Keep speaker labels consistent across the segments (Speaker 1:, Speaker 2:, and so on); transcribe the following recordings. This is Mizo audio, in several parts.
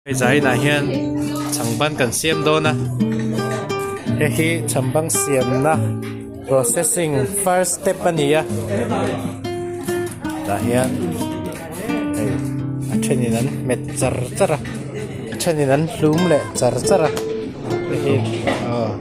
Speaker 1: Hei zainah hian chhangban kan siam dawn a, hei hi chhangban siamna processing first step a ni a, tah hian hei a thenin an hmet char char a, a thenin an hlum leh char char a, hei hi aw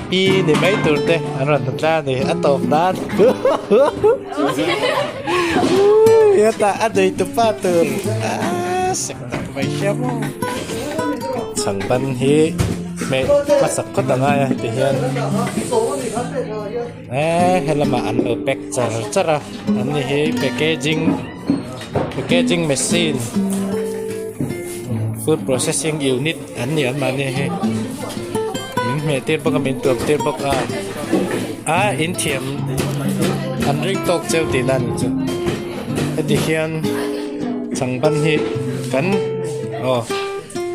Speaker 1: pi ni mai tur te an rawn hmu tlang a ni a tawp nan hetah a nei tupa tur aaa sek tak mai hian maw chhang ban hi hmeh hmasak phawt a ngai a ti hian eee helamah an lo pack char char a an ni hi packaging packaging machine food processing unit. An ni anmahni hi min hmeh tir bawk a min tuam tir bawk a a in thiam an ring tawk cheu tihna a ni chu heti hian changban hi kan aw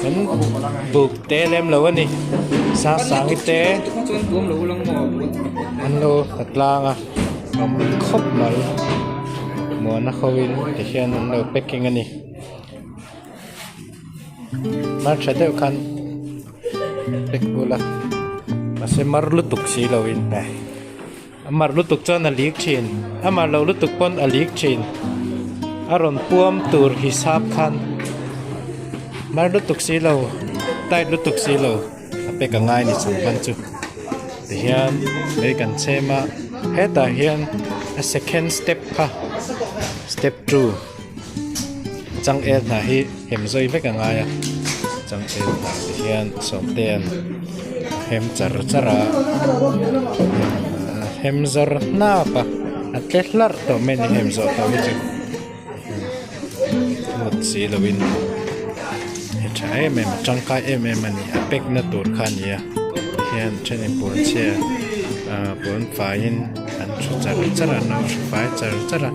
Speaker 1: kan buk te lem lo a ni sangsangi te an lo ta tlang a awm khawp mai muana ho in ti hian an lo packing a ni. Mar tha deuh khan pack bula mahse mar lutuk si lo in eh a mar lutuk chuan a lik thin a mar lo lutuk pawn a lik thin a rawn puam tur hisap khan mar lutuk si lo tight lutuk si lo a pack a ngai ni chung hman chu tihian lei kan chhem a hetah hian a second step kha step 2. Changel hnah hi hem zawi vek a ngai a changel hnah te hian sawmtea'n hem char char a hem zawr hnap a a tle hlarh tawh mai a ni hem zawh tawh hi chu mut si lovin he tha em em a tangkai em em a ni a pack na tur kha a ni a tihian thenin puan chhia ah puan faiin an thu char char a an lo hru fai char char a.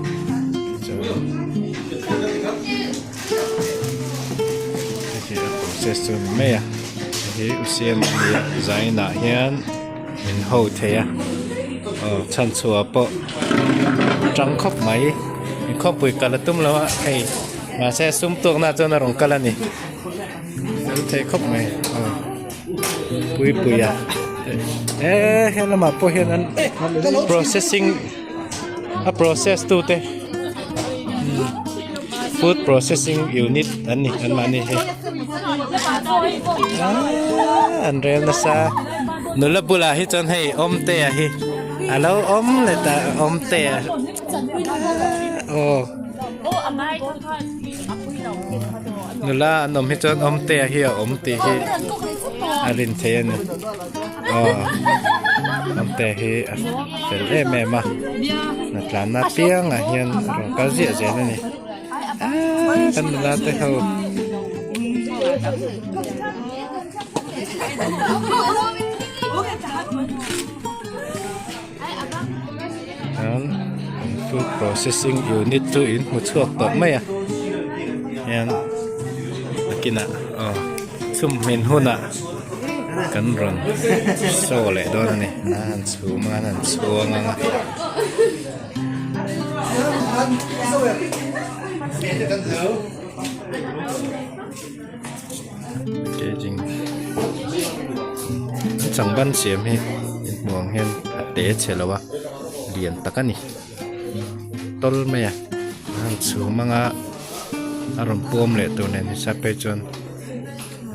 Speaker 1: Hei hi a process chu a ni mai a hei hi u siam a ni a zainah hian min ho thei a aw chhan chhuah pawh tang khawp mai inkhawmpui kal a tum lo a hei mahse sum tuakna chuan a rawn kal a ni fel thei khawp mai aw puipuia eh helamah pawh hian an processing. A process tu te food processing unit an ni an mahni hi aaa an rel nasa nula bulah hi chuan hei awmtea hi a lo awm leh ta awmtea aw nula an awm hi chuan awmtea hi a awm tih hi a rin theih a ni. Aw lamte hi a fel em em a hnatlanna apiangah hian a rawn kal ziah zel a ni aaa kan nula te ho chuan food processing unit chu in hmu chhuak tawh mai a hian nakinah aw chhum hmin hunah. Kan rawn show leh dawn a ni a han chhum a an han chhuang ang a. Packaging an changban siam hi in hmuh ang hian a te chhe lo a lian tak a ni tawl mai a an han chhum ang a a rawn puam leh tur nen hi sape chuan.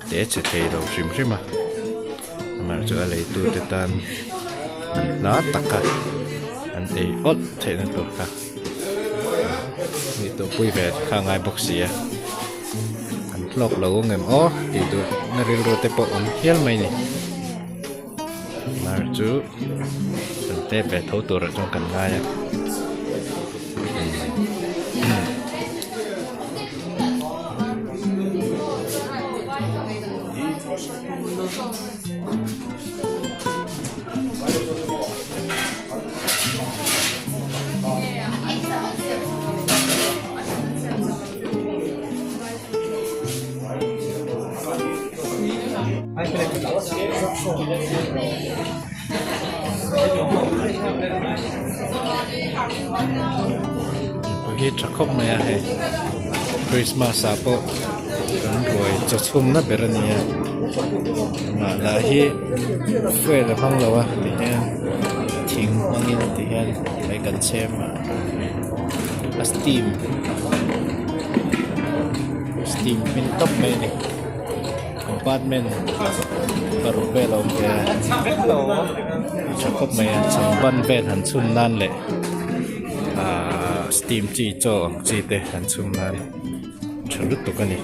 Speaker 1: Te che thei lo hrim hrim a amaherawh chu a leitu te tan an hla tak a an ei awlh theih na tur kha mi tawh pui ve kha a ngai bawk si a an hlawk lo ang em aw tih duh na rilru te pawh awm hial mai a ni amaherawh chu kan te ve tho turah chuan kan ngai a. Mipui hi tha khawp mai a hei Christmas ah pawh. Kan ruai chaw chhumna ber a ni a amah lah hi fuel a hmang lo a ti hian thing hmangin ti hian mei kan chhem a a steam steam hmin tawp mai a ni compartment paruk vel a awm ve a tha khawp mai a chhang ban vel han chhun nan leh ahh steam chi chaw ang chi te han chhum nan. Tha lutuk a ni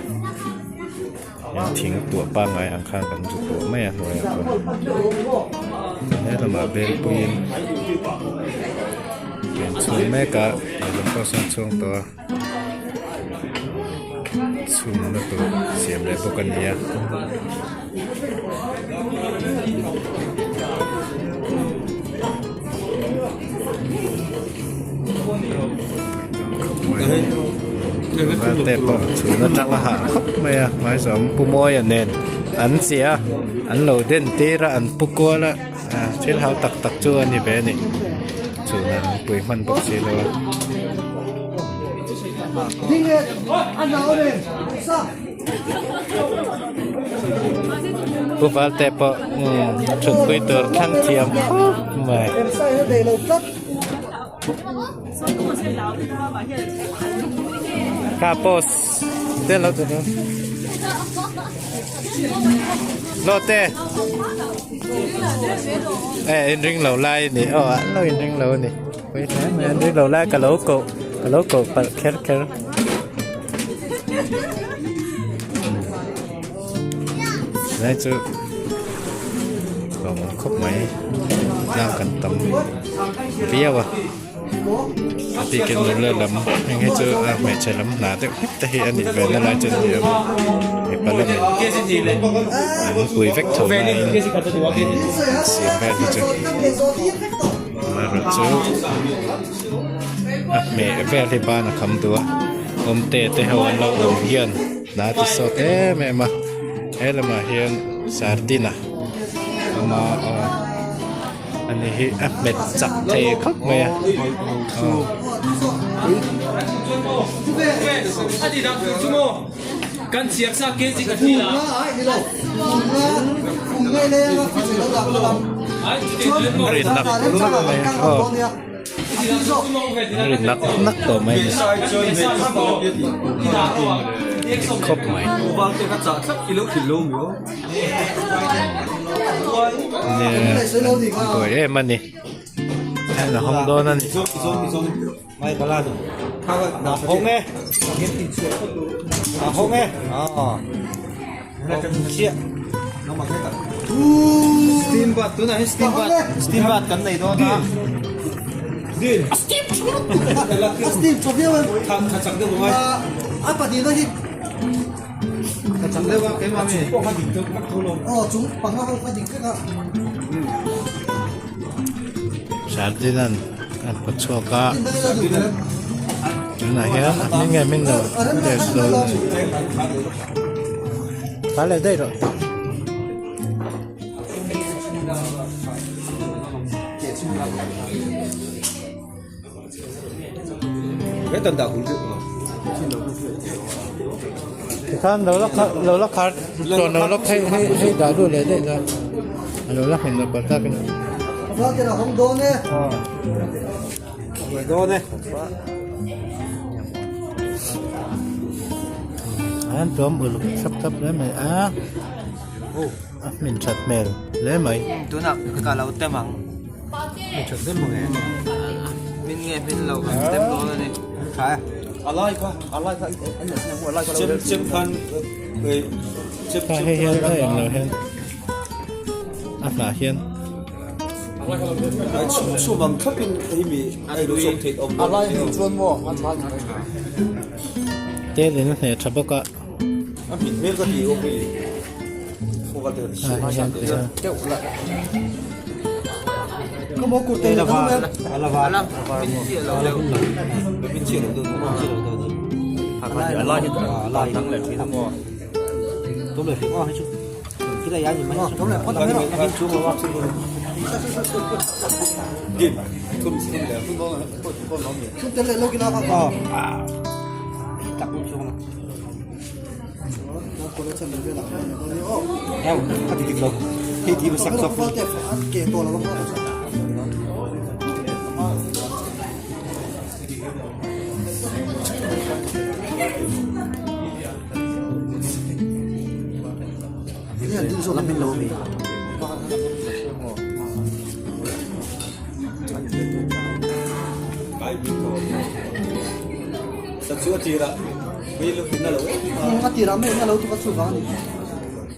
Speaker 1: heng thing tuah pangngai ang khan kan zu tuah mai a hnuaiah pawh he lamah bel puiin an chhung mek a lehlam pawh sawn chhung tawh a chhumna tur siam leh bawk a ni a. Valte pawh chhun atang a hah khawp mai a hmaizawm pu Mawia nen an chiah a an lo den tir a an pu kual a ah thil hau tak tak chu a ni ve a ni chhunah an pui hman bawk si lo a. Pu Valte pawh umm thutpui tur thlang thiam khawp mai. Kha post te lo tu Lote e in ring lo lai ni aw an lo in ring lo ni pui hle mai an ring lo lai ka lo koh ka lo koh palh kher kher Lai chu lawmawm khawp mai tlang kan tam viau a a bikin nula lam heng hi chu a hmeichhe lam hna deuh hlek te hi a nih ve na lai chu a ni a mipa lamin an pui vek tho laiin an siam vel hi chu amaherawhchu a hmeh vel hi ban a kham duh a awmte te ho an lo awm hian. Hna ti sawt em em a he lamah hian sardine a awm a aw ani hi a hmet chak thei khawp mai a aw. Rin nak nak mai a aw. Rin nak nak tawh mai a ni khawp mai nia a buai em a ni a la hawng dawn a ni. Sardinan a paw chhuak a tunah hian a hming nge hming lo test dawn a ni. Tha leh daih rawh. Tikhan lo la lo la khar chuan lo la hei hei hei dah duh leh daih la a lo la hmin lo palh tak in. An tuam uluk thlap thlap hle mai a a hmin that hmel hle mai.
Speaker 2: Tunah ka lo tem ang. Hmin that hle mai min nge hmin lo kan tem dawn a ni.
Speaker 1: Hei hian a englo hian a hnah hian. Tel in a hneh tha bawk a.